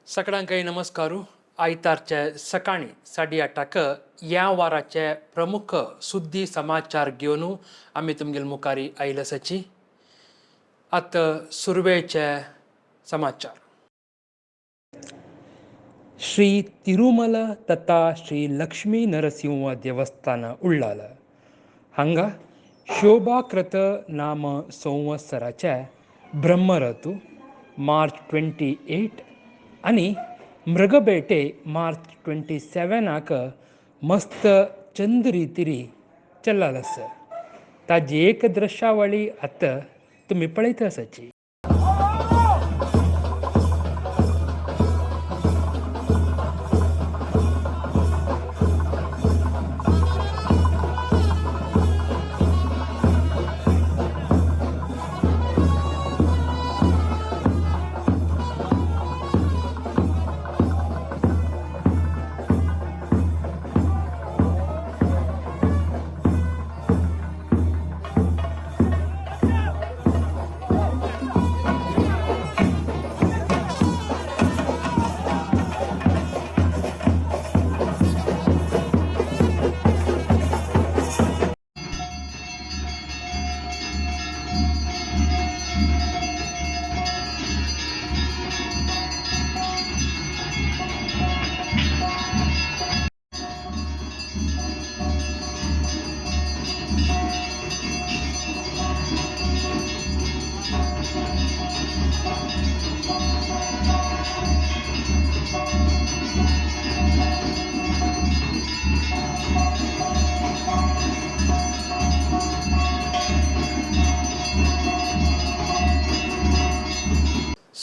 सगळ्यांकय नमस्कार. आयतारचे सकाळी 8:30 ह्या वाराचे प्रमुख सुद्दी समाचार घेवन आमी तुमगेले मुखारी आयले आसाची. आतां सुरवेचे समाचार. श्री तिरुमल तथा श्री लक्ष्मी नरसिंह देवस्थान उल्लाल हांगा शोभाकृत नाम संवत्सराचे ब्रह्मरतु मार्च 28 आनी मृगबेटे मार्च 27 मस्त चंद्रितिरी चल्लाल आसा. ताजी एक दृश्यावळी आतां तुमी पळयत आसाची.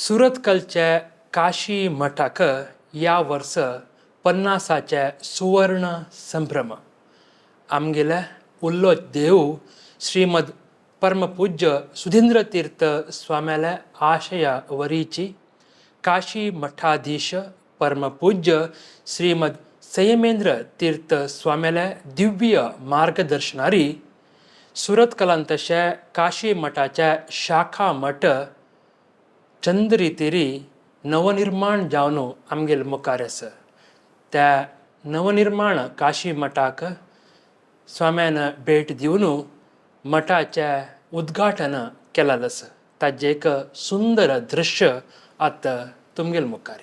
सुरतकलचे काशी मठाक ह्या वर्स 50 सुवर्ण संभ्रम. आमगेले उल्लो देव श्रीमद परमपूज्य सुधींद्र तीर्थ स्वाम्याले आशया वरीची काशी मठाधीश परमपूज्य श्रीमद संयमेंद्र तीर्थ स्वाम्याले दिव्य मार्गदर्शनारी सुरतकलांतशे काशी मठाचे शाखा मठ चंद्रितिरी नवनिर्माण जावन आमगेले मुखार आसा. त्या नवनिर्माण काशी मठाक स्वाम्यान भेट दिवन मठाचें उद्घाटन केलेलें आसा. ताजें एक सुंदर दृश्य आतां तुमगेले मुखार.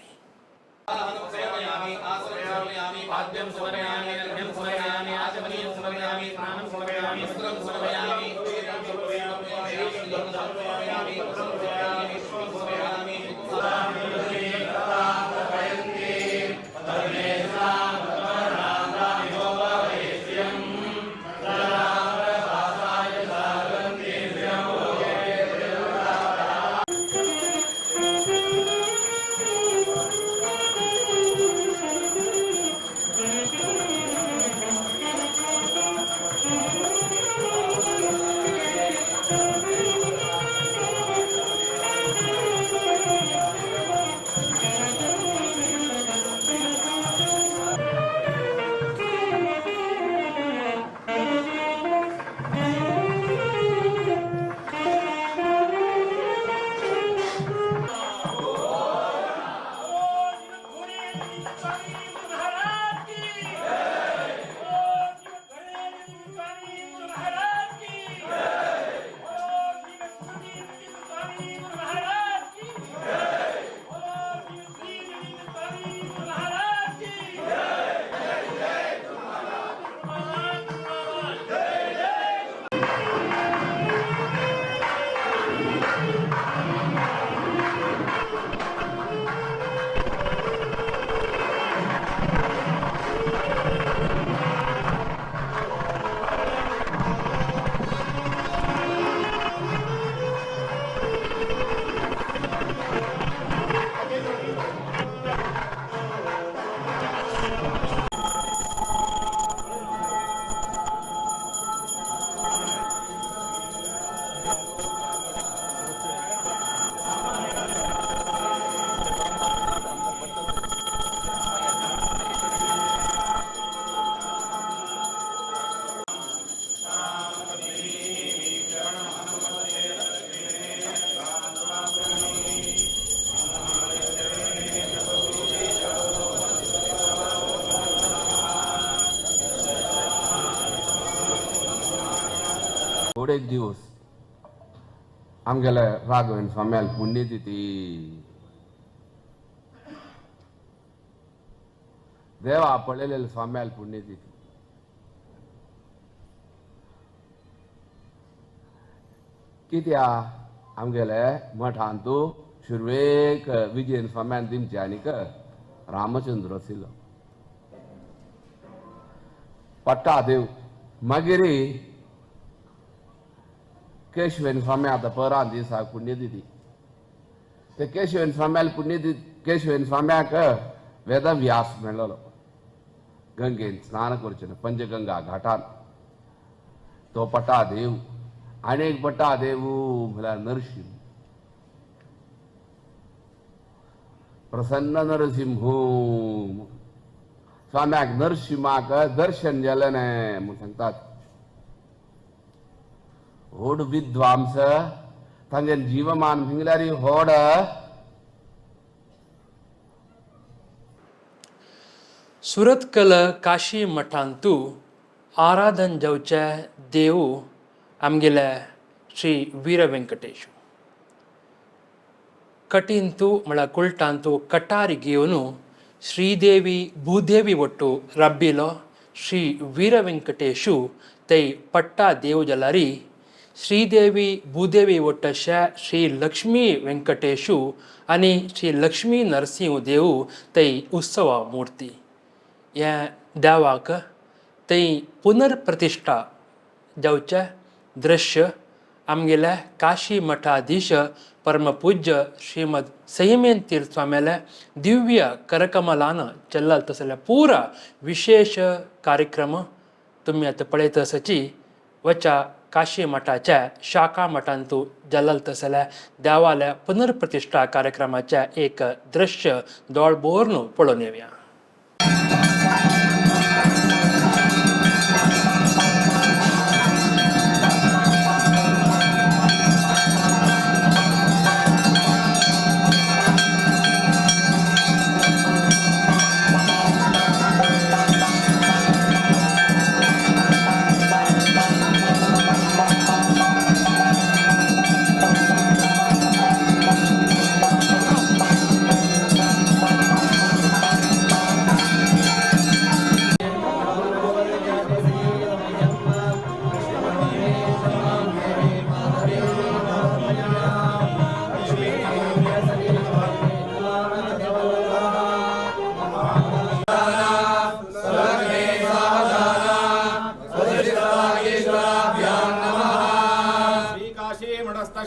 व्हड एक दिवस आमगेले राघवेंद्र स्वाम्याल पुण्यतिथी. देवा पळयलेले स्वाम्याल पुण्यतिथी. कित्या आमगेले मठांतू सुरवेक विजयन स्वाम्यान दिमचे आनीक रामचंद्र आशिल्लो पट्टा देव. मागीर केशवेन स्वामी आतां परां दिसाक पुण्यतिथी. ते केशवेन स्वाम्याल पुण्यतिथी केशवेन स्वाम्याक वेदव्यास मेळ्ळो गंगेन स्नान करचें पंचगंगा घाटान. तो पट्टा देव. आनी एक पट्टा देव म्हळ्यार नरसिंह, प्रसन्न नरसिंह. स्वाम्याक नरसिंहाक दर्शन जालें न्हय म्हूण सांगतात. व्हड विद्वांस तांचे जीवमान म्हणल्यार व्हड. सुरतकल काशी मठांतू आराधन जावचे देव आमगेले श्री वीर वेंकटेश. कटिंतू म्हळ्यार कुलटांतू कटारी घेवन श्रीदेवी भूदेवी ಒಟ್ಟು ರಬ್ಬಿಲೋ ಶ್ರೀ ವೀರ ವೆಂಕಟೇಶು ತೈ ಪಟ್ಟ ದೇವು ಜಲಾರಿ श्रीदेवी भूदेवी ಒಟ್ಟಶ ಶ್ರೀ ಲಕ್ಷ್ಮೀ ವೆಂಕಟೇಶು आनी श्री लक्ष्मी नरसिंह देव तै उत्सव मूर्ती. ह्या देवाक थंय पुनर्प्रतिश्ठा जावचें दृश्य आमगेल्या काशी मठाधीश परमपूज्य श्रीमद संयमेन तीर्थ स्वाम्याल्या दिव्य करकमलान चल्लाल तसल्या पुरा विशेष कार्यक्रम तुमी आतां पळयत आसाची. वच्या काशी मठाच्या शाखा मठांतू जाल्ल तसल्या देवाल्या पुनर्प्रतिश्ठा कार्यक्रमाचें एक दृश्य दोळ भरून पळोवन येवया.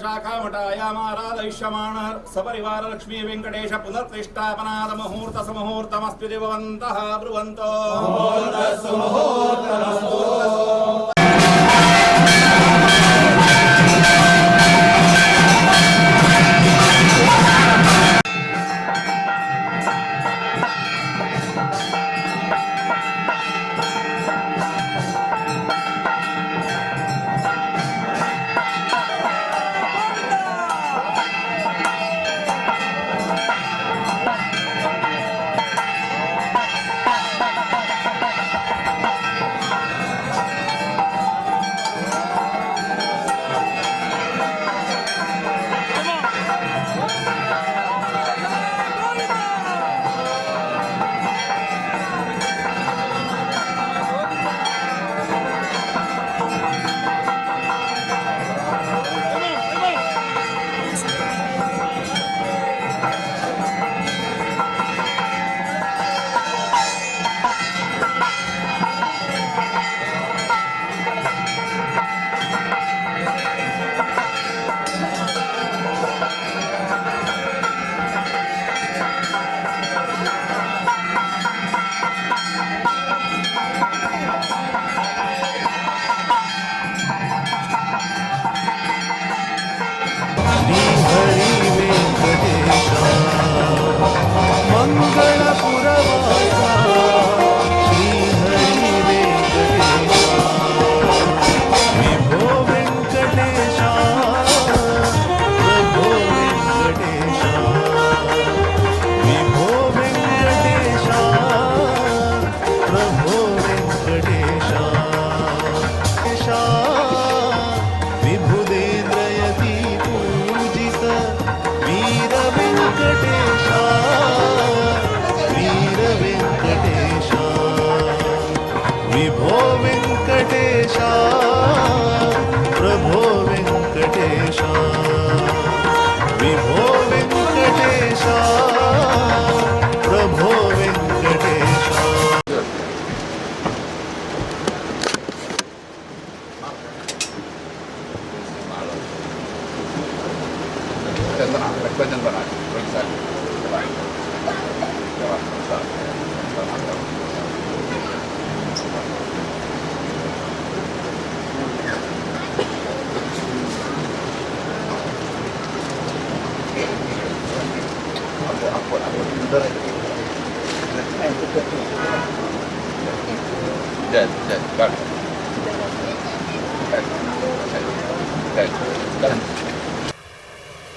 शाखामठायामाराधयिष्यमाण सपरिवार लक्ष्मी वेंकटेश पुनर्प्रतिष्ठापनाद मुहूर्त समुहूर्तमस्तु देववन्तः ब्रुवन्तो.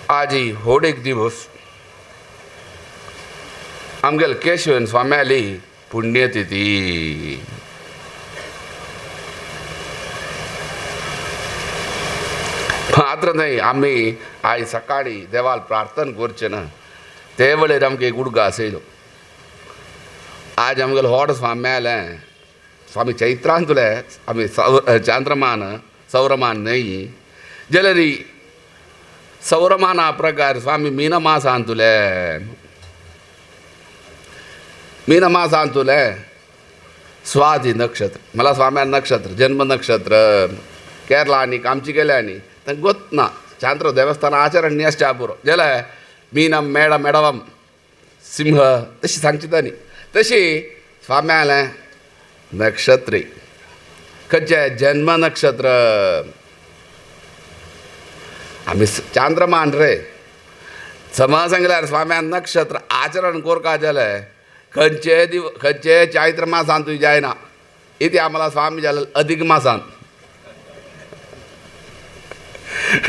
आजी होडेक दिवस आमगेले केशवन स्वाम्याली पुण्यतिथी. मात्र न्हय आमी आयज सकाळी देवाल प्रार्थना करचे ना ते वेळेर आमकां एक उडगास येयलो. आज आमगेलो होड स्वामी आयले स्वामी चैत्रांतुले आमी चांद्रमान सौरमान न्हय जाल्यार सौरमाना प्रकार स्वामी मीनमासांतुले मीनमासांतुले स्वाती नक्षत्र मला स्वाम्यान नक्षत्र जन्म नक्षत्र केरला आनी आमची केल्या आनी तांकां गोत ना चांद्र देवस्थान आचरण आसच्या पुरो जाल्यार मीनम मेड मेडवम सिंह तशी सांगची तांणी तशी स्वाम्यालें नक्षत्री खंयचें जन्म नक्षत्र. आमी चांद्रमान रे समा सांगल्यार स्वाम्यान नक्षत्र आचरण कोरका जालें खंयचे दिव खंयचे चैत्र मासान तुवें जायना इति आम्हाला स्वामी जाले अधिक मासान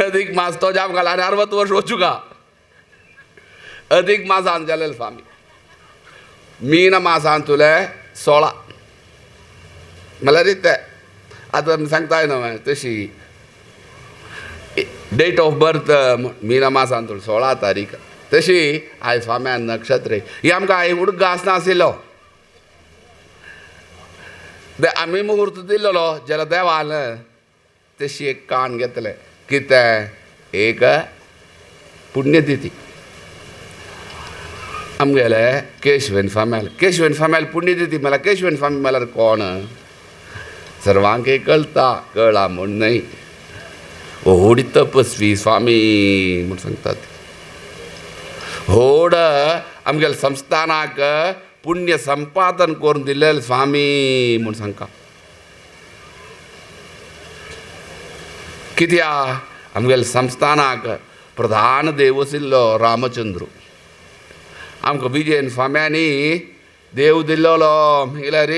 अधिक मास तो जाम घाला आनी 60 वर्ष वचूका अधिक मासान जाले स्वामी मीन मासान तुले 16 म्हणल्यार ते आतां आमी सांगताय न्हय तशी डेट ऑफ बर्थ मीन मासान तुले 16 तारीख तशी आयज स्वाम्यान नक्षत्र ही आमकां आयज उडगास नाशिल्लो आमी मुहूर्त दिल्लो जाल्यार देवान तशी एक कान घेतलें कितें एक पुण्यतिथी आमगेले केशवेन स्वाम्याले केशवेन स्वाम्याले पुण्यतिथी म्हळ्यार केशवेन स्वामी म्हळ्यार कोण सर्वांक कळटा कळा म्हूण न्हय व्हड तपस्वी स्वामी म्हूण सांगतात. व्हड आमगेले संस्थानाक पुण्य संपादन करून दिल्लेले स्वामी म्हूण सांगता. कित्याक आमगेले संस्थानाक प्रधान देव आशिल्लो रामचंद्र आमकां विजयन स्वाम्यांनी देव दिल्लो म्हणल्यार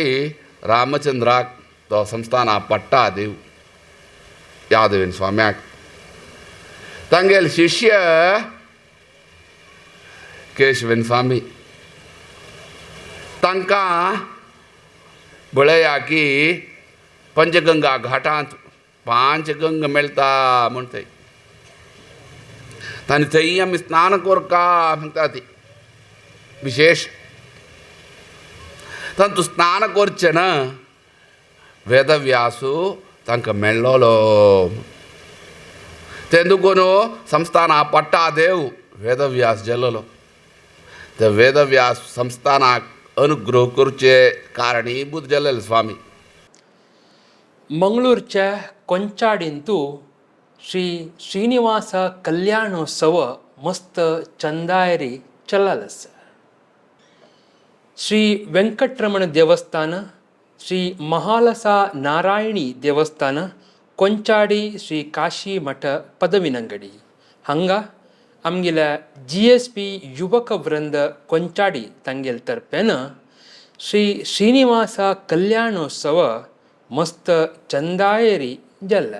रामचंद्राक तो संस्थाना पट्टा देव यादवेन स्वाम्याक तांगेले शिष्य केशवेन स्वामी तांकां पळया की पंचगंगा घाटांत 5 गंगा मेळटा म्हण थंय तांणी थंय आमी स्नान करका म्हणटा ती विशेष तांतू स्नान करचें ना वेदव्यासू तांकां मेळ्ळोलो तेंदुकोन संस्थाना पट्टा देव वेदव्यास जाल्लो ते वेदव्यास संस्थानाक अनुग्रह करचे कारणीभूत जाल्ले स्वामी. मंगळूरच्या ಕೊಂಚಾಡಿಂತು ಶ್ರೀ ಶ್ರೀನಿವಾಸ ಕಲ್ಯಾಣೋತ್ಸವ ಮಸ್ತ್ ಚಂದಾಯರಿ ಚಲ್ಲಲಸ್. ಶ್ರೀ ವೆಂಕಟರಮಣ ದೇವಸ್ಥಾನ, ಶ್ರೀ ಮಹಾಲಸ ನಾರಾಯಣಿ ದೇವಸ್ಥಾನ, ಕೊಂಚಾಡಿ ಶ್ರೀ ಕಾಶಿ ಮಠ ಪದವಿನಂಗಡಿ ಹಂಗ ಆಮಗೆಲ GSP ಯುವಕ ವೃಂದ ಕೊಂಚಾಡಿ ತಂಗೆಲ್ ತರ್ಪೆನ ಶ್ರೀ ಶ್ರೀನಿವಾಸ ಕಲ್ಯಾಣೋತ್ಸವ ಮಸ್ತ್ ಚಂದಾಯರಿ ಜಲ್ಲ.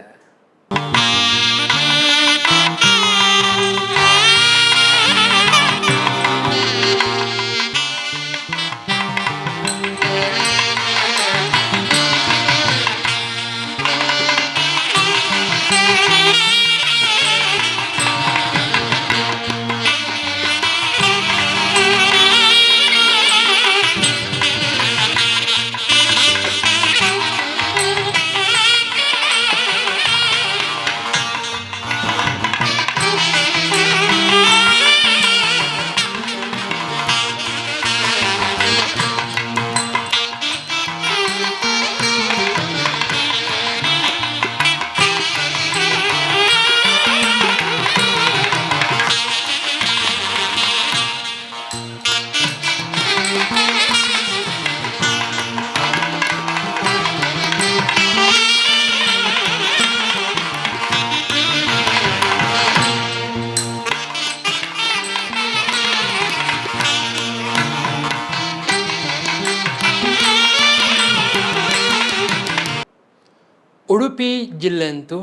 उडुपी जिल्ल्यांतू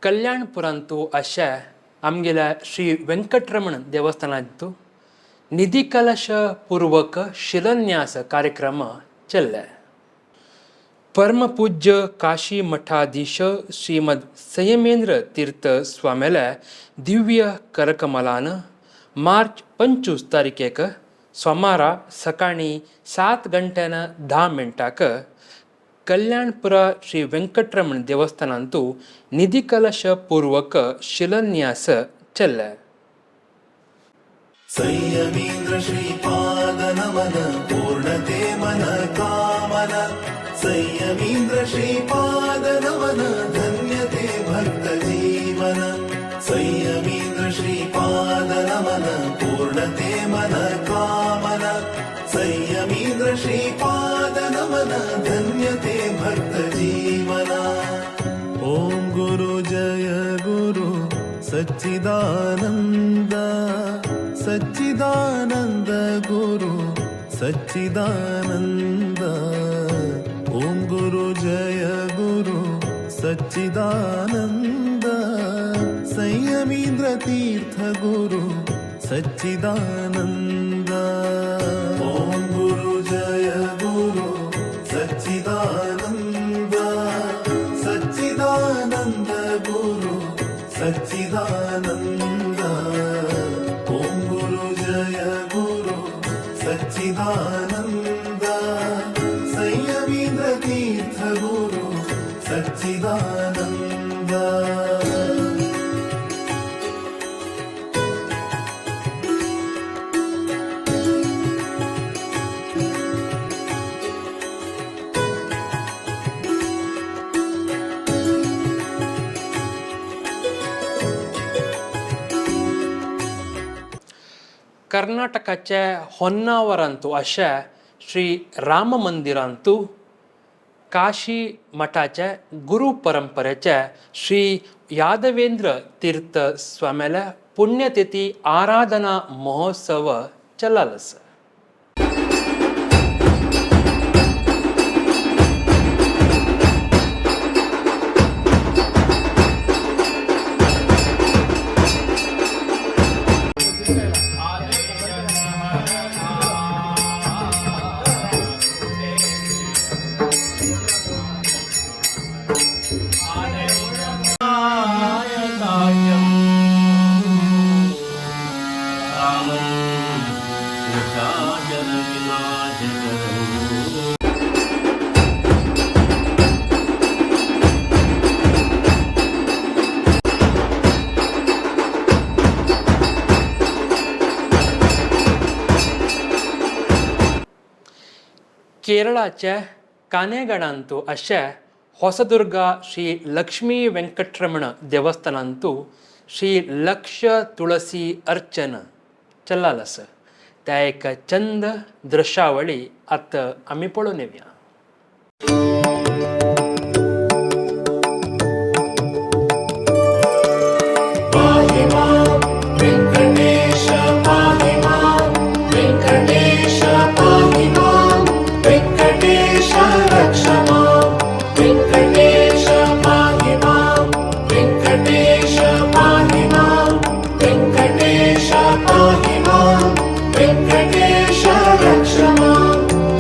कल्याणपुरांतू अशा आमगेल्या श्री वेंकटरमण देवस्थानांतू निधी कलश पूर्वक शिलान्यास कार्यक्रम चल्ले. परमपूज्य काशी मठाधीश श्रीमद संयमेंद्र तीर्थ स्वामेले दिव्य करकमलान मार्च 25 तारखेक सोमारा सकाळी 7 गंट्यान 10 मिनटाक कल्याणपुರ श्री वेंकटरमण देवस्थानांतू निधी कलश पूर्वक शिलान्यास चल्ले. संयमींद्र श्रीपाद नमन पूर्णते मन कामन संयमींद्र श्रीपाद नमन धन्यते भक्त जीवन संयमींद्र श्रीपाद नमन पूर्णते मन कामन संयमींद्र श्रीपाद नमन धन्यते भक्त जीवन. ओम गुरु जय गुरु सच्चिदानंद सच्चिदानंद गुरु सच्चिदानंद. ओम गुरु जय गुरु सच्चिदानंद संयमींद्र तीर्थ गुरु सच्चिदानंद. ओम गुरु जय गुरु सच्चिदानंद सच्चिदानंद गुरु सच्चिदानंद. ओम गुरु जय गुरु सच्चिदानंद संयमींद्र तीर्थ गुरु सच्चिदानंद. कर्नाटकाच्या होन्नावरांतू अशा श्री राम मंदिरांतू काशी मठाच्या गुरु परंपरेच्या श्री यादवेंद्र तीर्थ स्वाम्याला पुण्यतिथी आराधना महोत्सव चलाल. केरळाच्या कानेगडांतू अशा होसदुर्गा श्री लक्ष्मी वेंकटरमण देवस्थानांतू श्री लक्ष तुळसी अर्चन चल्लाल आसा. त्या एक चंद दृश्यावळी आतां आमी पळोवन येवया. पाहि मां वेंकटेश पाहि मां वेंकटेश पाहि मां वेंकटेश रक्ष मां वेंकटेश पाहि मां वेंकटेश पाहि मां वेंकटेश पाहि मां वेंकटेश रक्ष मां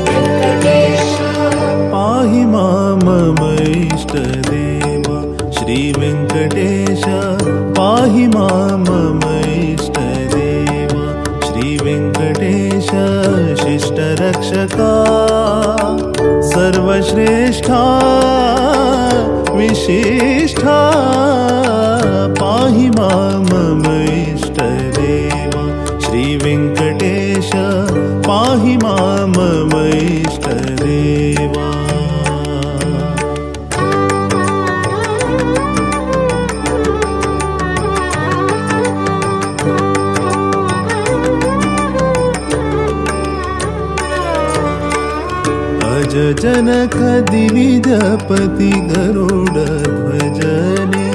वेंकटेश पाहि मां मम इष्टदेव श्री वेंकटेश पाहि मां मम इष्टदेव श्री वेंकटेश शिष्टरक्षका सर्वश्रेष्ठा विशिष्ठा पाहि मां मम इष्टदेव श्री वेंकटेश पाहि मां मम इष्टदेवा. अज जनक दिविजपति गरुड ध्वजने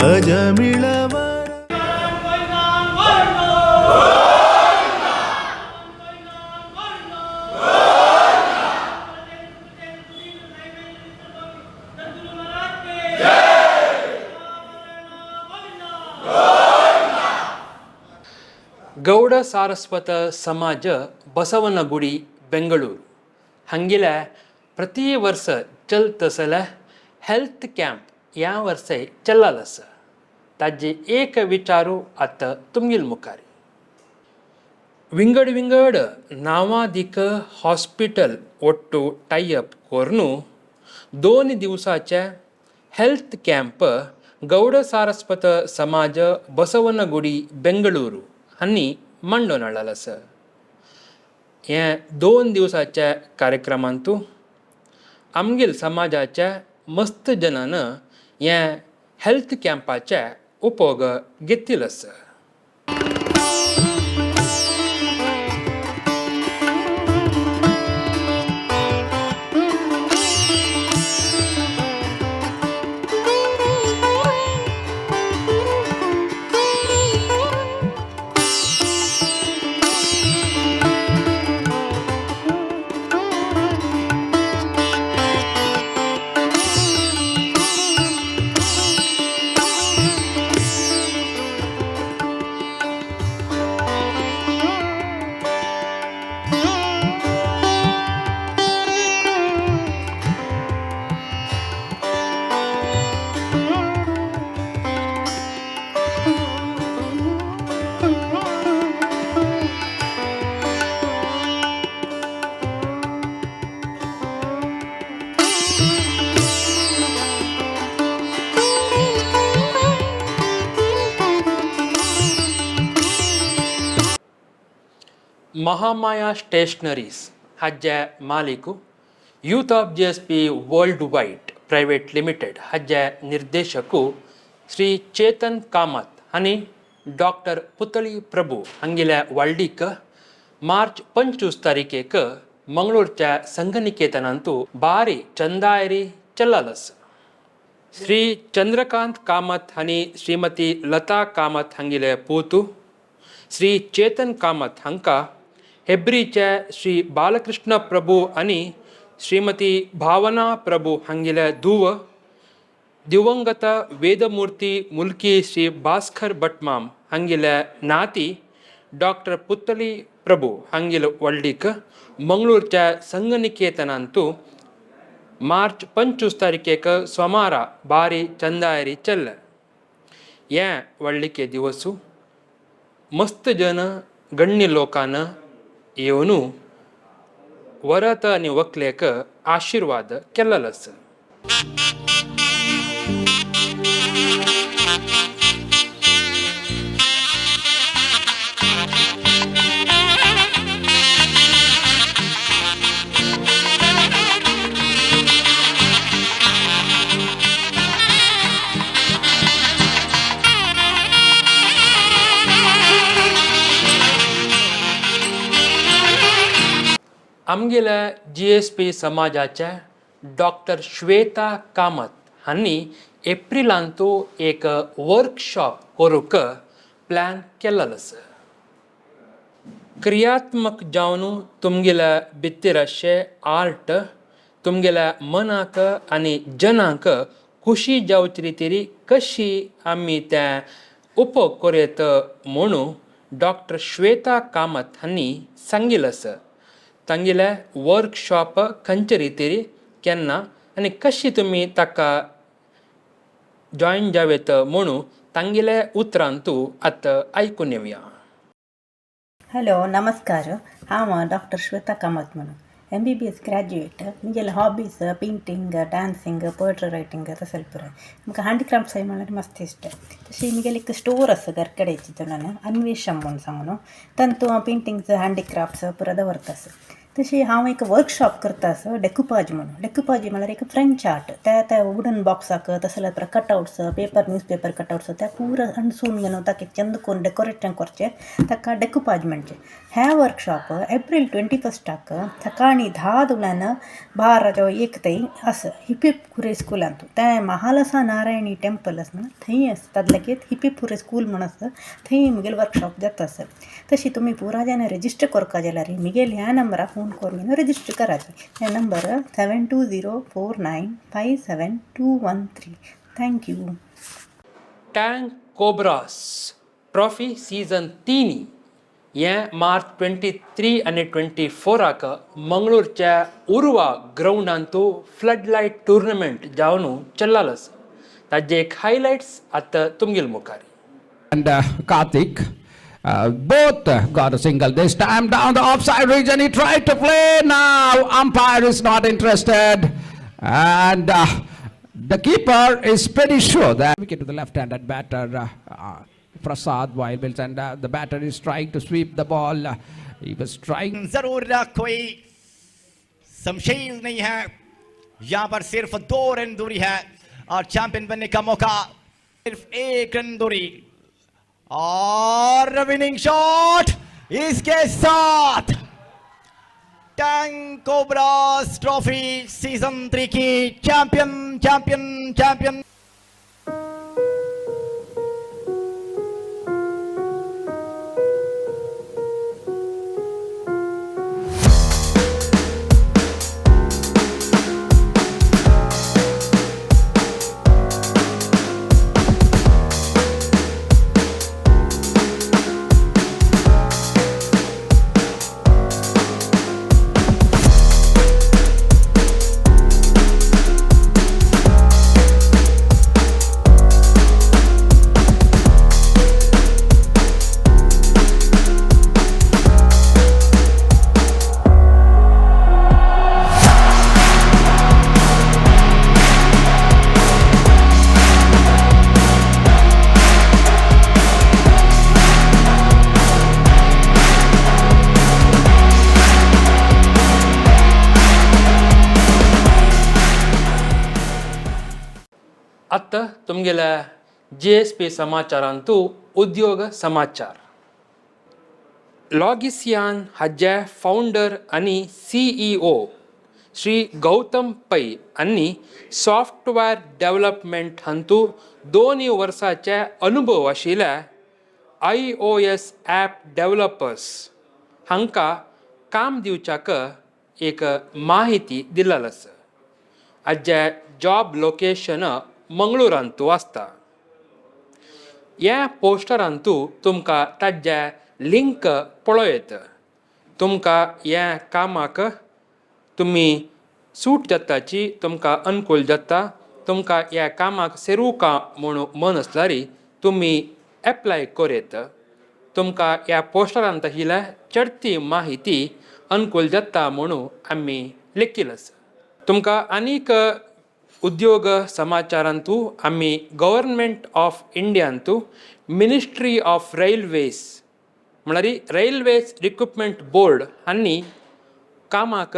अजमिळवर. जय ಗೌಡ ಸಾರಸ್ವತ ಸಮಾಜ ಬಸವನಗುಡಿ ಬೆಂಗಳೂರು हांगेल्या प्रति वर्स चलतसले हेल्थ कॅम्प ह्या वर्सय चल्लाल आसा. ताजे एक विचारू आतां तुमगेल मुखार. विंगड विंगड नांवादीक हॉस्पिटल ಒಟ್ಟು ಟೈಅಪ್ कोरून 2 दिवसाचे हेल्थ कॅम्प गौड सारस्वत समाज बसवनगुडी बेंगळुरू हांणी मांडून हाडलेलो आसा. हे 2 दिवसाच्या कार्यक्रमांतू आमगेल समाजाच्या मस्त जनान हे हेल्थ कॅम्पाचे उपयोग घेतिल्लो आसा. महामाया स्टेशनरीज हाजे मालिकू youth of GSP world wide private limited हाजे निर्देशकू श्री चेतन कामत आनी डॉक्टर पुतळी प्रभू हांगेल्या वाल्डीक मार्च 25 तारखेक मंगळूरच्या संघनिकेतनांतू बारी चंदायरी चल्लाल आसा. श्री चंद्रकांत कामत आनी श्रीमती लता कामत हांगेले पूतू श्री चेतन कामत हांकां हेब्रीचे श्री बालकृष्ण प्रभू आनी श्रीमती भावना प्रभू हांगेले धुव दिवंगत वेदमूर्ती मुल्की श्री भास्कर भटमाम हांगेले नाती डॉक्टर पुतली प्रभू हांगेले व्हडलीक मंगळूरच्या संघनिकेतनांतू मार्च 25 तारखेक सोमारा बारी चंदायरी चल्ले. हे व्हडलिके दिवसू मस्त जन गण्य लोकान येवन वरत आनी व्हंकलेक आशिर्वाद केल्लो आसा. आमगेल्या GSP समाजाचे डॉक्टर श्वेता कामत हांणी एप्रिलांतू एक वर्कशॉप करूंक प्लॅन केल्लो आसा. क्रियात्मक जावन तुमगेल्या भितर आसचें आर्ट तुमगेल्या मनाक आनी जनांक खुशी जावचे रितीर कशी आमी तें उपयोग करूं येत म्हणून डॉक्टर श्वेता कामत हांणी सांगिल्लें आसा. तांगेले वर्कशॉप खंयचे रितीर केन्ना आनी कशी तुमी ताका जॉयन जावं म्हणून तांगेले उतरांतू आतां आयकून येवया. हॅलो नमस्कार. हांव डॉक्टर श्वेता कामत म्हणून MBBS graduate. म्हगेले hobbies painting, dancing, poetry writing तसले पुराय. म्हाका हँडीक्राफ्ट्साय म्हणल्यार मस्त इश्ट. तशी म्हगेले एक स्टोर आसा घर कडेन चिंतून अन्वेषम म्हूण सांगून, तातूंत हांव पेंटिंग्स, हँडीक्राफ्ट्स पुरा दवरता आसा. तशी हांव एक वर्कशॉप करता आसा डेकुपाज म्हणून. डेकुपाज म्हणल्यार एक फ्रेंच आर्ट. त्या त्या वुडन बॉक्साक तशें जाल्यार cutouts, paper, news paper cutouts त्या पुरा अणसून घेवन ताका एक चंद करून डेकोरेशन करचें, ताका डेकुपाज म्हणचें. हें वर्कशॉप एप्रील 21 सकाळीं 10 दुल्यान 12 1 थंय आसा हिप्पी स्कुलांत. तें महालसा नारायणी टेंपल आसा न्हू थंय आसा. ताजे लागीं हिप्पी स्कूल म्हूण आसा, थंय म्हगेलें वर्कशॉप जाता आसा. तशी तुमी पुरा जाणां रजिस्टर करपा जाल्यार म्हगेले ह्या नंबरार फोन करून रजिस्टर करात. हे number 7204957213. Thank you. Tank cobras trophy season 3 हें मार्च 23 आनी 24 मंगळूरच्या उर्वा ग्रावंडांतू फ्लड लायट टुर्नामेंट जावन चल्लाल आसा. ताजे एक हायलायट्स आतां तुमगेल मुखार. And Karthik, both got a single this time down the offside region. He tried to play. Now umpire is not interested, and the keeper is pretty sure that wicket to the left-handed batter Prasad Wildbills, and the batter is trying to sweep the ball. He was trying. जरूर कोई संशय नहीं है, यहां पर सिर्फ 2 run दूरी है और champion बनने का मौका सिर्फ 1 रन दूरी और विनिंग शॉट इसके साथ टैंक कोब्रास ट्रॉफी सीजन 3 की चैंपियन चैंपियन चैंपियन। आतां तुमगेल्या जीएसपी समाचारांतू उद्योग समाचार. लॉगिसियान हाजे फावंडर आनी सीईओ श्री गौतम पै आनी सॉफ्टवॅर डेव्हलपमेंट हांतू 2 वर्साचे अनुभव आशिल्ल्या आयओएस ॲप डेव्हलपर्स हांकां काम दिवच्याक एक माहिती दिल्लेली आसा. हाजे जॉब लोकेशन मंगळुरांतू आसता. ह्या पोस्टरांतू तुमकां ताज्जे लिंक पळोवं येता. तुमकां ह्या कामाक तुमी सूट जाताची, तुमकां अनुकूल जाता, तुमकां ह्या कामाक सेरूका म्हूण मन आसल्यार तुमी एप्लाय करूं येता. तुमकां ह्या पोस्टरांत आशिल्ल्या चडती माहिती अनुकूल जाता म्हणून आमी लेखील आसा. तुमकां आनीक उद्योग समाचारांतू आमी गव्हर्नमेंट ऑफ इंडियांतू मिनिस्ट्री ऑफ रेल्वेज म्हळ्यार रेल्वेज रिक्रुटमेंट बोर्ड हांणी कामाक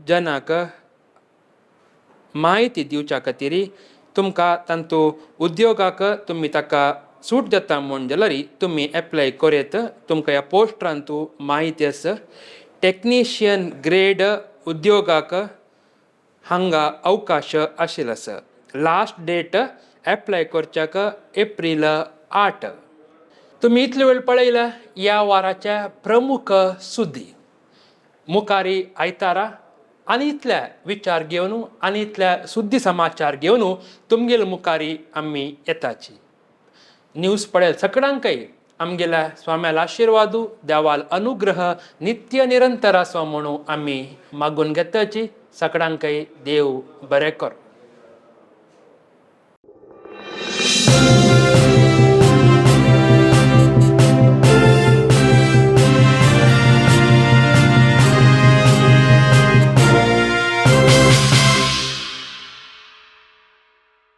जनाक म्हायती दिवच्या खातीर तुमकां तांतू उद्योगाक तुमी ताका सूट जाता म्हूण जाल्यार तुमी एप्लाय करूं येता. तुमकां ह्या पोस्टरांतू म्हायती आसा. टॅक्निशियन ग्रेड उद्योगाक हांगा अवकाश आशिल्लो आसा. लास्ट डेट एप्लाय करच्याक एप्रील 8. तुमी इतलो वेळ पळयला ह्या वाराच्या प्रमुख सुद्दी. मुखारी आयतारा आनी इतल्या विचार घेवन आनी इतल्या सुद्दी समाचार घेवन तुमगेल मुखारी आमी येताची. न्यूज पळयल सगळ्यांकय आमगेल्या स्वाम्याल आशिर्वादू, देवाल अनुग्रह नित्य निरंतर आसो म्हणून आमी मागून घेताची. सगळ्यांकय देव बरें कर.